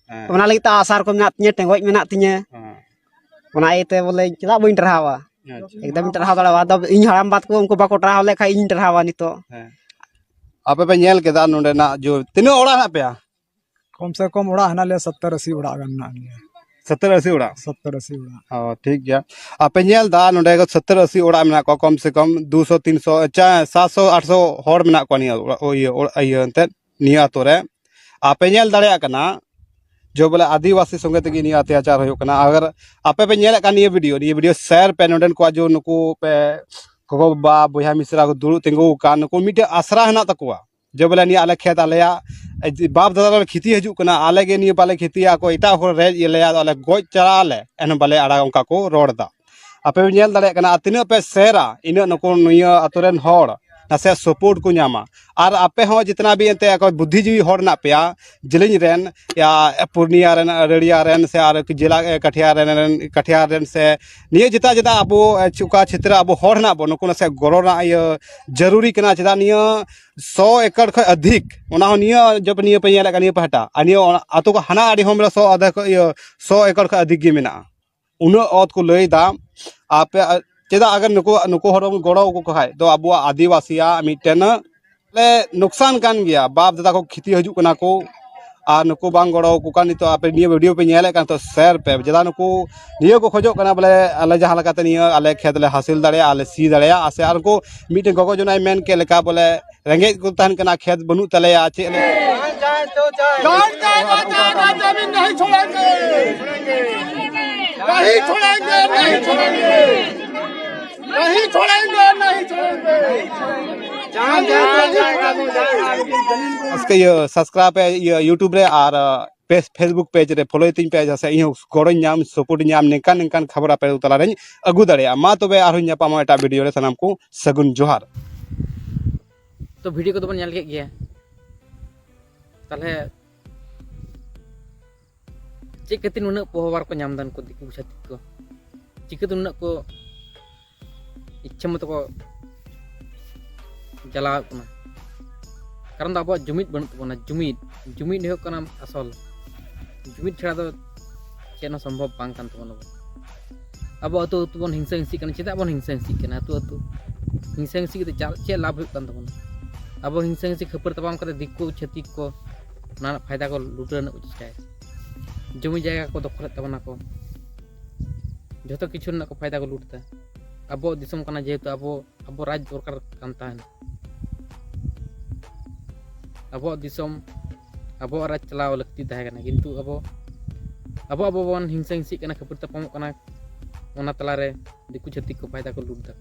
ᱦᱮᱸ᱾ ᱚᱱᱟ ᱞᱟᱹᱜᱤᱫ ᱛᱮ ᱟᱥᱟᱨ ᱠᱚ ᱢᱮᱱᱟᱜ ᱛᱤᱧᱟᱹ, ᱴᱮᱸᱜᱚᱡ ᱢᱮᱱᱟᱜ ᱛᱤᱧᱟᱹ᱾ ᱦᱮᱸ᱾ ᱚᱱᱟ ᱤᱭᱟᱹᱛᱮ ᱵᱚᱞᱮ ᱪᱮᱫᱟᱜ ᱵᱟᱹᱧ ᱴᱟᱨᱦᱟᱣᱟ? ᱟᱪᱪᱷᱟ᱾ ᱮᱠᱫᱚᱢ ᱤᱧ ᱴᱟᱨᱦᱟᱣ ᱫᱟᱲᱮᱭᱟᱜᱼᱟ᱾ ᱟᱫᱚ ᱤᱧ ᱦᱟᱲᱟᱢ ᱵᱟᱫ ᱠᱚ ᱩᱱᱠᱩ ᱵᱟᱠᱚ ᱴᱟᱨᱦᱟᱣ ᱞᱮᱠᱷᱟᱡ ᱤᱧ ᱴᱟᱨᱦᱟᱣᱟ ᱱᱤᱛᱚᱜ᱾ ᱦᱮᱸ᱾ ᱟᱯᱮ ᱯᱮ ᱧᱮᱞ ᱠᱮᱫᱟ ᱱᱚᱰᱮᱱᱟᱜ ᱡᱚ, ᱛᱤᱱᱟᱹᱜ ᱚᱲᱟᱜ ᱦᱮᱱᱟᱜ ᱯᱮᱭᱟ? ᱠᱚᱢ ᱥᱮ ᱠᱚᱢ ᱚᱲᱟᱜ ᱦᱮᱱᱟᱜ ᱞᱮᱭᱟ, ᱥᱚᱛᱛᱚᱨ ᱟᱥᱤ ᱚᱲᱟᱜ ᱜᱟᱱ ᱦᱮᱱᱟᱜ ᱞᱮᱭᱟ᱾ ᱥᱚᱛᱛᱚᱨ ᱟᱥᱤ ᱚᱲᱟᱜ? ᱥᱚᱛᱛᱚᱨ ᱟᱥᱤ ᱚᱲᱟᱜ᱾ ᱚ, ᱴᱷᱤᱠ ᱜᱮᱭᱟ᱾ ᱟᱯᱮ ᱧᱮᱞ ᱫᱟ ᱱᱚᱰᱮ ᱥᱚᱛᱛᱚᱨ ᱟᱥᱤ ᱚᱲᱟᱜ ᱢᱮᱱᱟᱜ ᱠᱚᱣᱟ, ᱠᱚᱢ ᱥᱮ ᱠᱚᱢ ᱫᱩᱥᱚ, ᱛᱤᱱᱥᱚ, ᱪᱟ-, ᱥᱟᱛᱥᱚ, ᱟᱴᱥᱚ ᱦᱚᱲ ᱢᱮᱱᱟᱜ ᱠᱚᱣᱟ ᱱᱤᱭᱟᱹ ᱚᱲᱟᱜ, ᱤᱭᱟᱹ, ᱚᱲᱟᱜ, ᱤᱭᱟᱹ ᱮᱱᱛᱮᱫ ᱱᱤᱭᱟᱹ ᱟᱛᱳ ᱨᱮ᱾ ᱟᱯᱮ ᱧᱮᱞ ᱫᱟᱲᱮᱭᱟᱜ ᱠᱟᱱᱟ ᱡᱮ ᱵᱚᱞᱮ ᱟᱹᱫᱤᱵᱟᱹᱥᱤ ᱥᱚᱸᱜᱮ ᱛᱮᱜᱮ ᱱᱤᱭᱟᱹ ᱚᱛᱛᱟᱪᱟᱨ ᱦᱩᱭᱩᱜ ᱠᱟᱱᱟ᱾ ᱟᱜᱟᱨ ᱟᱯᱮ ᱯᱮ ᱧᱮᱞᱮᱫ ᱠᱟᱱ ᱱᱤᱭᱟᱹ video, ᱱᱤᱭᱟᱹ video share ᱯᱮ, ᱱᱚᱰᱮᱱ ᱠᱚᱣᱟᱜ ᱡᱮ ᱱᱩᱠᱩ ᱯᱮ ᱜᱚᱜᱚ ᱵᱟᱵᱟ, ᱵᱚᱭᱦᱟ ᱢᱤᱥᱨᱟ ᱠᱚ ᱫᱩᱲᱩᱵ ᱛᱤᱸᱜᱩ ᱟᱠᱟᱱ, ᱱᱩᱠᱩ ᱢᱤᱫᱴᱮᱡ ᱟᱥᱨᱟ ᱦᱮᱱᱟᱜ ᱛᱟᱠᱚᱣᱟ᱾ ᱡᱮ ᱵᱚᱞᱮ ᱱᱤᱭᱟᱹ ᱟᱞᱮ ᱠᱷᱮᱛ ᱟᱞᱮᱭᱟᱜ ᱵᱟᱯ ᱫᱟᱫᱟ ᱛᱟᱞᱮ ᱠᱷᱮᱛᱤ ᱦᱤᱡᱩᱜ ᱠᱟᱱᱟ, ᱟᱞᱮ ᱜᱮ ᱱᱤᱭᱟᱹ ᱵᱟᱞᱮ ᱠᱷᱮᱛᱤᱭᱟ, ᱟᱠᱚ ᱮᱴᱟᱜ ᱦᱚᱲ ᱨᱮᱡ ᱟᱞᱮᱭᱟ, ᱟᱫᱚ ᱟᱞᱮ ᱜᱚᱡ ᱪᱟᱞᱟᱜ ᱟᱞᱮ, ᱮᱱᱦᱚᱸ ᱵᱟᱞᱮ ᱟᱲᱟᱜᱟ, ᱚᱱᱠᱟ ᱠᱚ ᱨᱚᱲ ᱮᱫᱟ᱾ ᱟᱯᱮ ᱯᱮ ᱧᱮᱞ ᱫᱟᱲᱮᱭᱟᱜ ᱠᱟᱱᱟ, ᱟᱨ ᱛᱤᱱᱟᱹᱜ ᱯᱮ ᱥᱮᱭᱟᱨᱟ, ᱤᱱᱟᱹᱜ ᱱᱩᱠᱩ ᱱᱤᱭᱟᱹ ᱟᱛᱳ ᱨᱮᱱ ᱦᱚᱲ ᱱᱟᱥᱮᱭᱟᱜ ᱥᱟᱯᱳᱨᱴ ᱠᱚ ᱧᱟᱢᱟ᱾ ᱟᱨ ᱟᱯᱮ ᱦᱚᱸ ᱡᱤᱛᱱᱟ ᱵᱷᱤ ᱮᱱᱛᱮ ᱚᱠᱚᱭ ᱵᱩᱫᱽᱫᱷᱤᱡᱤᱵᱤ ᱦᱚᱲ ᱦᱮᱱᱟᱜ ᱯᱮᱭᱟ, ᱡᱮᱞᱮᱧ ᱨᱮᱱ, ᱭᱟ, ᱯᱩᱨᱱᱤᱭᱟ ᱨᱮᱱ, ᱟᱨᱟᱹᱲᱤᱭᱟ ᱨᱮᱱ, ᱥᱮ ᱟᱨ ᱡᱮᱞᱟ, ᱮ, ᱠᱟᱴᱷᱤᱭᱟᱨ ᱨᱮᱱ, ᱠᱟᱴᱷᱤᱭᱟᱨ ᱨᱮᱱ, ᱥᱮ ᱱᱤᱭᱟᱹ ᱡᱮᱴᱟ ᱡᱮᱴᱟ ᱟᱵᱚ, ᱮ, ᱚᱠᱟ ᱪᱷᱮᱛᱨᱚ ᱟᱵᱚ ᱦᱚᱲ ᱦᱮᱱᱟᱜ ᱵᱚᱱ, ᱱᱩᱠᱩ ᱱᱟᱥᱮᱭᱟᱜ ᱜᱚᱲᱚ ᱨᱮᱱᱟᱜ ᱤᱭᱟᱹ ᱡᱟᱹᱨᱩᱨᱤ ᱠᱟᱱᱟ᱾ ᱪᱮᱫᱟᱜ ᱱᱤᱭᱟᱹ ᱥᱚ ᱮᱠᱚᱨ ᱠᱷᱚᱱ ᱟᱫᱷᱤᱠ, ᱚᱱᱟ ᱦᱚᱸ ᱱᱤᱭᱟᱹ ᱡᱚᱵ ᱱᱤᱭᱟᱹ ᱯᱮ ᱧᱮᱞᱮᱫ ᱠᱟᱱ ᱱᱤᱭᱟᱹ ᱯᱟᱦᱴᱟ, ᱟᱨ ᱱᱤᱭᱟᱹ ᱚᱱᱟ ᱟᱛᱳ ᱠᱚ ᱦᱟᱱᱟ ᱟᱹᱰᱤ ᱦᱚᱸ ᱵᱚᱞᱮ ᱥᱚ ᱟᱫᱷᱟ ᱠᱷᱚᱱ ᱤᱭᱟᱹ ᱥᱚ ᱮᱠᱚᱨ ᱠᱷᱚᱱ ᱟᱫᱷᱤᱠ ᱜᱮ ᱢᱮᱱᱟᱜᱼᱟ᱾ ᱩᱱᱟᱹᱜ ᱚᱛ ᱠᱚ ᱞᱟᱹᱭ ᱮᱫᱟ᱾ ᱟᱯᱮ, ᱪᱮᱫᱟᱜ ᱟᱜᱟᱨ ᱱᱩᱠᱩ, ᱱᱩᱠᱩ ᱦᱚᱲ ᱵᱚᱱ ᱜᱚᱲᱚ ᱟᱠᱚ ᱠᱷᱟᱡ ᱫᱚ ᱟᱵᱚᱣᱟᱜ ᱟᱹᱫᱤᱵᱟᱹᱥᱤᱭᱟᱜ ᱢᱤᱫᱴᱮᱱ ᱞᱮ ᱱᱩᱠᱥᱟᱱ ᱠᱟᱱ ᱜᱮᱭᱟ᱾ ᱵᱟᱯ ᱫᱟᱫᱟ ᱠᱚ ᱠᱷᱤᱛᱤ ᱦᱤᱡᱩᱜ ᱠᱟᱱᱟ ᱠᱚ, ᱟᱨ ᱱᱩᱠᱩ ᱵᱟᱝ ᱜᱚᱲᱚ ᱟᱠᱚ ᱠᱟᱱ᱾ ᱱᱤᱛᱚᱜ ᱟᱯᱮ ᱱᱤᱭᱟᱹ ᱵᱷᱤᱰᱤᱭᱳ ᱯᱮ ᱧᱮᱞᱮᱫ ᱠᱟᱱ, ᱛᱚ ᱥᱮᱭᱟᱨ ᱯᱮ᱾ ᱪᱮᱫᱟᱜ ᱱᱩᱠᱩ ᱱᱤᱭᱟᱹ ᱠᱚ ᱠᱷᱚᱡᱚᱜ ᱠᱟᱱᱟ ᱵᱚᱞᱮ ᱟᱞᱮ ᱡᱟᱦᱟᱸ ᱞᱮᱠᱟᱛᱮ ᱱᱤᱭᱟᱹ ᱟᱞᱮ ᱠᱷᱮᱛ ᱞᱮ ᱦᱟᱥᱤᱞ ᱫᱟᱲᱮᱭᱟᱜᱼᱟ, ᱟᱞᱮ ᱥᱤ ᱫᱟᱲᱮᱭᱟᱜᱼᱟ, ᱥᱮ ᱟᱨ ᱩᱱᱠᱩ ᱢᱤᱫᱴᱮᱱ ᱜᱚᱜᱚ ᱡᱚᱱᱟᱭ ᱢᱮᱱ ᱠᱮᱫ ᱞᱮᱠᱟ ᱵᱚᱞᱮ ᱨᱮᱸᱜᱮᱡ ᱠᱚ ᱛᱟᱦᱮᱱ ᱠᱟᱱᱟ, ᱠᱷᱮᱛ ᱵᱟᱹᱱᱩᱜ ᱛᱟᱞᱮᱭᱟ, ᱪᱮᱫ ᱞᱮ ᱡᱟᱦᱟᱸ ᱡᱟᱦᱟᱸ ᱡᱟᱦᱟᱸ ᱡᱟᱢᱤᱱ ᱱᱟᱦᱤ ᱪᱷᱳᱲᱮᱸᱜᱮ, ᱱᱟᱦᱤ ᱪᱷᱳᱲᱮᱸᱜᱮ, ᱱᱟᱦᱤ ᱪᱷᱳᱲᱮᱸᱜᱮ, ᱱᱟᱦᱤ ᱪᱷᱳᱲᱮᱸᱜᱮ, ᱱᱟᱦᱤ ᱪᱷᱳᱲᱮᱸᱜᱮ᱾ ᱡᱟᱦᱟᱸ ᱡᱟᱦᱟᱸ ᱡᱟᱦᱟᱸ ᱡᱟᱢᱤᱱ ᱱᱟᱦᱤ ᱪᱷᱳᱲᱮᱸᱜᱮ᱾ ᱟᱥᱠᱮ ᱤᱭᱟᱹ ᱥᱟᱵᱥᱠᱨᱟᱭᱤᱵ ᱯᱮ ᱤᱭᱟᱹ YouTube ᱨᱮ ᱟᱨ ᱯᱮᱡᱽ, Facebook ᱯᱮᱡᱽ ᱨᱮ ᱯᱷᱚᱞᱳᱭ ᱛᱤᱧ ᱯᱮ, ᱡᱟᱦᱟᱸ ᱥᱮ ᱤᱧ ᱦᱚᱸ ᱜᱚᱲᱚᱧ ᱧᱟᱢ, ᱥᱟᱯᱳᱨᱴ ᱧᱟᱢ, ᱱᱤᱝᱠᱟᱱ ᱱᱤᱝᱠᱟᱱ ᱠᱷᱚᱵᱚᱨ ᱟᱯᱮ ᱛᱟᱞᱟᱨᱮᱧ ᱟᱹᱜᱩ ᱫᱟᱲᱮᱭᱟᱜᱼᱟ᱾ ᱢᱟ ᱛᱚᱵᱮ ᱟᱨᱦᱚᱸ ᱧᱟᱯᱟᱢᱟ ᱮᱴᱟᱜ ᱵᱷᱤᱰᱤᱭᱳ ᱨᱮ᱾ ᱥᱟᱱᱟᱢ ᱠᱚ ᱥᱟᱹᱜᱩᱱ ᱡᱚᱦᱟᱨ᱾ ᱛᱚ ᱵᱷᱤᱰᱤᱭᱳ ᱠᱚᱫᱚ ᱵᱚᱱ ᱧᱮᱞ ᱠᱮᱫ ᱜᱮᱭᱟ᱾ ᱛᱟᱦᱚᱞᱮ ᱪᱮᱫ ᱠᱷᱟᱹᱛᱤᱨ ᱱᱩᱱᱟᱹᱜ ᱯᱟᱣᱟᱨ ᱠᱚ ᱧᱟᱢ ᱮᱫᱟ ᱱᱩᱠᱩ ᱫᱤᱠᱩ ᱪᱷᱟᱹᱛᱤᱠ ᱠᱚ? ᱪᱤᱠᱟᱹᱛᱮ ᱱᱩᱱᱟᱹᱜ ᱠᱚ ᱤᱪᱪᱷᱟᱹ ᱢᱚᱛᱚ ᱠᱚ ᱪᱟᱞᱟᱣᱮᱫ ᱵᱚᱱᱟ? ᱠᱟᱨᱚᱱ ᱫᱚ ᱟᱵᱚᱣᱟᱜ ᱡᱩᱢᱤᱫ ᱵᱟᱹᱱᱩᱜ ᱛᱟᱵᱚᱱᱟ᱾ ᱡᱩᱢᱤᱫ, ᱡᱩᱢᱤᱫ ᱦᱩᱭᱩᱜ ᱠᱟᱱᱟ ᱟᱥᱚᱞ᱾ ᱡᱩᱢᱤᱫ ᱪᱷᱟᱲᱟ ᱫᱚ ᱪᱮᱫ ᱦᱚᱸ ᱥᱚᱢᱵᱷᱚᱵ ᱵᱟᱝ ᱠᱟᱱ ᱛᱟᱵᱚᱱᱟ᱾ ᱟᱵᱚ ᱟᱹᱛᱩ ᱟᱹᱛᱩ ᱵᱚᱱ ᱦᱤᱝᱥᱟᱹ ᱦᱤᱝᱥᱤᱜ ᱠᱟᱱᱟ᱾ ᱪᱮᱫᱟᱜ ᱵᱚᱱ ᱦᱤᱝᱥᱟᱹ ᱦᱤᱝᱥᱤᱜ ᱠᱟᱱᱟ? ᱟᱹᱛᱩ ᱟᱹᱛᱩ ᱦᱤᱝᱥᱟᱹ ᱦᱤᱝᱥᱤ ᱠᱟᱛᱮ ᱪᱟ-, ᱪᱮᱫ ᱞᱟᱵᱷ ᱦᱩᱭᱩᱜ ᱠᱟᱱ ᱛᱟᱵᱚᱱᱟ? ᱟᱵᱚ ᱦᱤᱝᱥᱟᱹ ᱦᱤᱝᱥᱤ ᱠᱷᱟᱹᱯᱟᱹᱨ ᱛᱟᱯᱟᱢ ᱠᱟᱛᱮ ᱫᱤᱠᱩ ᱪᱷᱟᱹᱛᱤᱠ ᱠᱚ ᱚᱱᱟ ᱨᱮᱱᱟᱜ ᱯᱷᱟᱭᱫᱟ ᱠᱚ ᱞᱩᱴᱟᱹᱣ ᱨᱮᱱᱟᱜ ᱠᱚ ᱪᱮᱥᱴᱟᱭᱟ᱾ ᱡᱚᱢᱤ ᱡᱟᱭᱜᱟ ᱠᱚ ᱫᱚᱠᱷᱚᱞᱮᱫ ᱛᱟᱵᱚᱱᱟ ᱠᱚ, ᱡᱷᱚᱛᱚ ᱠᱤᱪᱷᱩ ᱨᱮᱱᱟᱜ ᱠᱚ ᱯᱷᱟᱭᱫᱟ ᱠᱚ ᱞᱩᱴ ᱮᱫᱟ᱾ ᱟᱵᱚᱣᱟᱜ ᱫᱤᱥᱚᱢ ᱠᱟᱱᱟ, ᱡᱮᱦᱮᱛᱩ ᱟᱵᱚ, ᱟᱵᱚ ᱨᱟᱡᱽ ᱫᱚᱨᱠᱟᱨ ᱠᱟᱱ ᱛᱟᱦᱮᱱᱟ᱾ ᱟᱵᱚᱣᱟᱜ ᱫᱤᱥᱚᱢ, ᱟᱵᱚᱣᱟᱜ ᱨᱟᱡᱽ ᱪᱟᱞᱟᱣ ᱞᱟᱹᱠᱛᱤ ᱛᱟᱦᱮᱸ ᱠᱟᱱᱟ, ᱠᱤᱱᱛᱩ ᱟᱵᱚ, ᱟᱵᱚ, ᱟᱵᱚ ᱵᱚᱱ ᱦᱤᱝᱥᱟᱹ ᱦᱤᱝᱥᱤᱜ ᱠᱟᱱᱟ, ᱠᱷᱟᱹᱯᱟᱹᱨᱤ ᱛᱟᱯᱟᱢᱚᱜ ᱠᱟᱱᱟ, ᱚᱱᱟ ᱛᱟᱞᱟᱨᱮ ᱫᱤᱠᱩ ᱪᱷᱟᱹᱛᱤᱠ ᱠᱚ ᱯᱷᱟᱭᱫᱟ ᱠᱚ ᱞᱩᱴ ᱮᱫᱟ᱾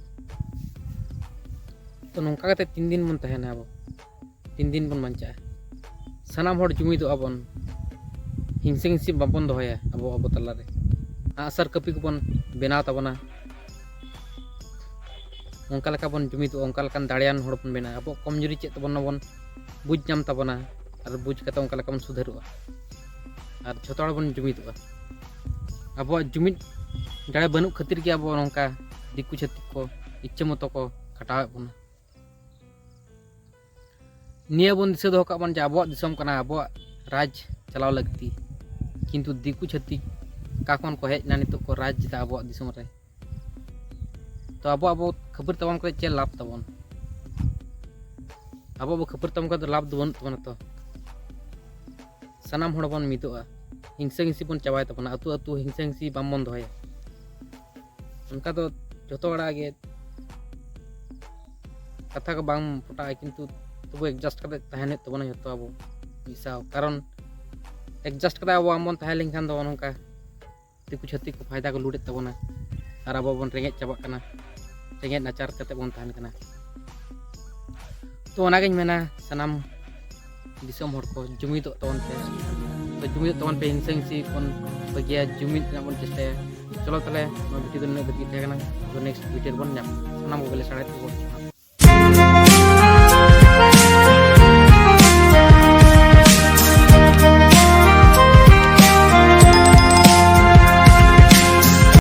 ᱛᱚ ᱱᱚᱝᱠᱟ ᱠᱟᱛᱮ ᱛᱤᱱ ᱫᱤᱱ ᱵᱚᱱ ᱛᱟᱦᱮᱱᱟ ᱟᱵᱚ? ᱛᱤᱱ ᱫᱤᱱ ᱵᱚᱱ ᱵᱟᱧᱪᱟᱜᱼᱟ? ᱥᱟᱱᱟᱢ ᱦᱚᱲ ᱡᱩᱢᱤᱫᱚᱜᱼᱟ ᱵᱚᱱ, ᱦᱤᱝᱥᱟᱹ ᱦᱤᱝᱥᱤ ᱵᱟᱵᱚᱱ ᱫᱚᱦᱚᱭᱟ ᱟᱵᱚ ᱟᱵᱚ ᱛᱟᱞᱟᱨᱮ᱾ ᱟᱜᱼᱥᱟᱨ ᱠᱟᱹᱯᱤ ᱠᱚᱵᱚᱱ ᱵᱮᱱᱟᱣ ᱛᱟᱵᱚᱱᱟ, ᱚᱱᱠᱟ ᱞᱮᱠᱟ ᱵᱚᱱ ᱡᱩᱢᱤᱫᱚᱜᱼᱟ, ᱚᱱᱠᱟ ᱞᱮᱠᱟᱱ ᱫᱟᱲᱮᱭᱟᱱ ᱦᱚᱲ ᱵᱚᱱ ᱵᱮᱱᱟᱜᱼᱟ᱾ ᱟᱵᱚᱣᱟᱜ ᱠᱚᱢᱡᱩᱨᱤ ᱪᱮᱫ ᱛᱟᱵᱚᱱ ᱚᱱᱟ ᱵᱚᱱ ᱵᱩᱡᱽ ᱧᱟᱢ ᱛᱟᱵᱚᱱᱟ, ᱟᱨ ᱵᱩᱡᱽ ᱠᱟᱛᱮ ᱚᱱᱠᱟ ᱞᱮᱠᱟ ᱵᱚᱱ ᱥᱩᱫᱷᱟᱹᱨᱚᱜᱼᱟ, ᱟᱨ ᱡᱷᱚᱛᱚ ᱦᱚᱲ ᱵᱚᱱ ᱡᱩᱢᱤᱫᱚᱜᱼᱟ᱾ ᱟᱵᱚᱣᱟᱜ ᱡᱩᱢᱤᱫ ᱫᱟᱲᱮ ᱵᱟᱹᱱᱩᱜ ᱠᱷᱟᱹᱛᱤᱨ ᱜᱮ ᱟᱵᱚ ᱱᱚᱝᱠᱟ ᱫᱤᱠᱩ ᱪᱷᱟᱹᱛᱤᱠ ᱠᱚ ᱤᱪᱪᱷᱟᱹ ᱢᱚᱛᱚ ᱠᱚ ᱠᱷᱟᱴᱟᱣᱮᱫ ᱵᱚᱱᱟ᱾ ᱱᱤᱭᱟᱹ ᱵᱚᱱ ᱫᱤᱥᱟᱹ ᱫᱚᱦᱚ ᱠᱟᱜ ᱵᱚᱱ ᱡᱮ ᱟᱵᱚᱣᱟᱜ ᱫᱤᱥᱚᱢ ᱠᱟᱱᱟ, ᱟᱵᱚᱣᱟᱜ ᱨᱟᱡᱽ ᱪᱟᱞᱟᱣ ᱞᱟᱹᱠᱛᱤ, ᱠᱤᱱᱛᱩ ᱫᱤᱠᱩ ᱪᱷᱟᱹᱛᱤᱠ ᱚᱠᱟ ᱠᱷᱚᱱ ᱠᱚ ᱦᱮᱡ ᱮᱱᱟ, ᱱᱤᱛᱚᱜ ᱠᱚ ᱨᱟᱡᱽ ᱮᱫᱟ ᱟᱵᱚᱣᱟᱜ ᱫᱤᱥᱚᱢ ᱨᱮ᱾ ᱛᱚ ᱟᱵᱚ ᱟᱵᱚ ᱠᱷᱟᱹᱯᱟᱹᱨᱤ ᱛᱟᱯᱟᱢ ᱠᱟᱛᱮ ᱪᱮᱫ ᱞᱟᱵᱷ ᱛᱟᱵᱚᱱ? ᱟᱵᱚ ᱟᱵᱚ ᱠᱷᱟᱹᱯᱟᱹᱨᱤ ᱛᱟᱯᱟᱢ ᱠᱟᱛᱮ ᱞᱟᱵᱷ ᱫᱚ ᱵᱟᱹᱱᱩᱜ ᱛᱟᱵᱚᱱᱟ᱾ ᱛᱚ ᱥᱟᱱᱟᱢ ᱦᱚᱲ ᱵᱚᱱ ᱢᱤᱫᱚᱜᱼᱟ, ᱦᱤᱝᱥᱟᱹ ᱦᱤᱝᱥᱤ ᱵᱚᱱ ᱪᱟᱵᱟᱭ ᱛᱟᱵᱚᱱᱟ, ᱟᱹᱛᱩ ᱟᱹᱛᱩ ᱦᱤᱝᱥᱟᱹ ᱦᱤᱝᱥᱤ ᱵᱟᱝ ᱵᱚᱱ ᱫᱚᱦᱚᱭᱟ᱾ ᱚᱱᱠᱟ ᱫᱚ ᱡᱷᱚᱛᱚ ᱦᱚᱲᱟᱜ ᱜᱮ ᱠᱟᱛᱷᱟ ᱠᱚ ᱵᱟᱝ ᱯᱚᱴᱟᱜᱼᱟ, ᱠᱤᱱᱛᱩ ᱛᱚᱵᱩ adjust ᱠᱟᱛᱮ ᱛᱟᱦᱮᱱ ᱦᱩᱭᱩᱜ ᱛᱟᱵᱚᱱᱟ ᱡᱷᱚᱛᱚ ᱟᱵᱚ ᱢᱤᱫ ᱥᱟᱶ᱾ ᱠᱟᱨᱚᱱ adjust ᱠᱟᱛᱮ ᱟᱵᱚ ᱵᱟᱝ ᱵᱚᱱ ᱛᱟᱦᱮᱸ ᱞᱮᱱᱠᱷᱟᱱ ᱫᱚ ᱱᱚᱝᱠᱟ ᱫᱤᱠᱩ ᱪᱷᱟᱹᱛᱤᱠ ᱠᱚ ᱯᱷᱟᱭᱫᱟ ᱠᱚ ᱞᱩᱴᱮᱫ ᱛᱟᱵᱚᱱᱟ, ᱟᱨ ᱟᱵᱚ ᱵᱚᱱ ᱨᱮᱸᱜᱮᱡ ᱪᱟᱵᱟᱜ ᱠᱟᱱᱟ, ᱨᱮᱸᱜᱮᱡ ᱱᱟᱪᱟᱨ ᱠᱟᱛᱮ ᱵᱚᱱ ᱛᱟᱦᱮᱱ ᱠᱟᱱᱟ᱾ ᱛᱚ ᱚᱱᱟᱜᱤᱧ ᱢᱮᱱᱟ, ᱥᱟᱱᱟᱢ ᱫᱤᱥᱚᱢ ᱦᱚᱲ ᱠᱚ ᱡᱩᱢᱤᱫᱚᱜ ᱛᱟᱵᱚᱱ ᱯᱮ᱾ ᱛᱚ ᱡᱩᱢᱤᱫᱚᱜ ᱛᱟᱵᱚᱱ ᱯᱮ, ᱦᱤᱝᱥᱟᱹ ᱦᱤᱝᱥᱤ ᱵᱚᱱ ᱵᱟᱹᱜᱤᱭᱟ, ᱡᱩᱢᱤᱫ ᱨᱮᱱᱟᱜ ᱵᱚᱱ ᱪᱮᱥᱴᱟᱭᱟ᱾ ᱪᱚᱞᱚ ᱛᱟᱦᱞᱮ, ᱱᱚᱣᱟ ᱵᱷᱤᱰᱤᱭᱳ ᱫᱚ ᱱᱤᱱᱟᱹᱜ ᱫᱷᱟᱹᱵᱤᱡ ᱛᱟᱦᱮᱸ ᱠᱟᱱᱟ᱾ ᱛᱚ next ᱵᱷᱤᱰᱤᱭᱳ ᱨᱮᱵᱚᱱ ᱧᱟᱯᱟᱢᱟ᱾ ᱥᱟᱱᱟᱢ ᱠᱚᱜᱮ ᱞᱮ ᱥᱟᱲᱮ ᱛᱮᱵᱚᱱ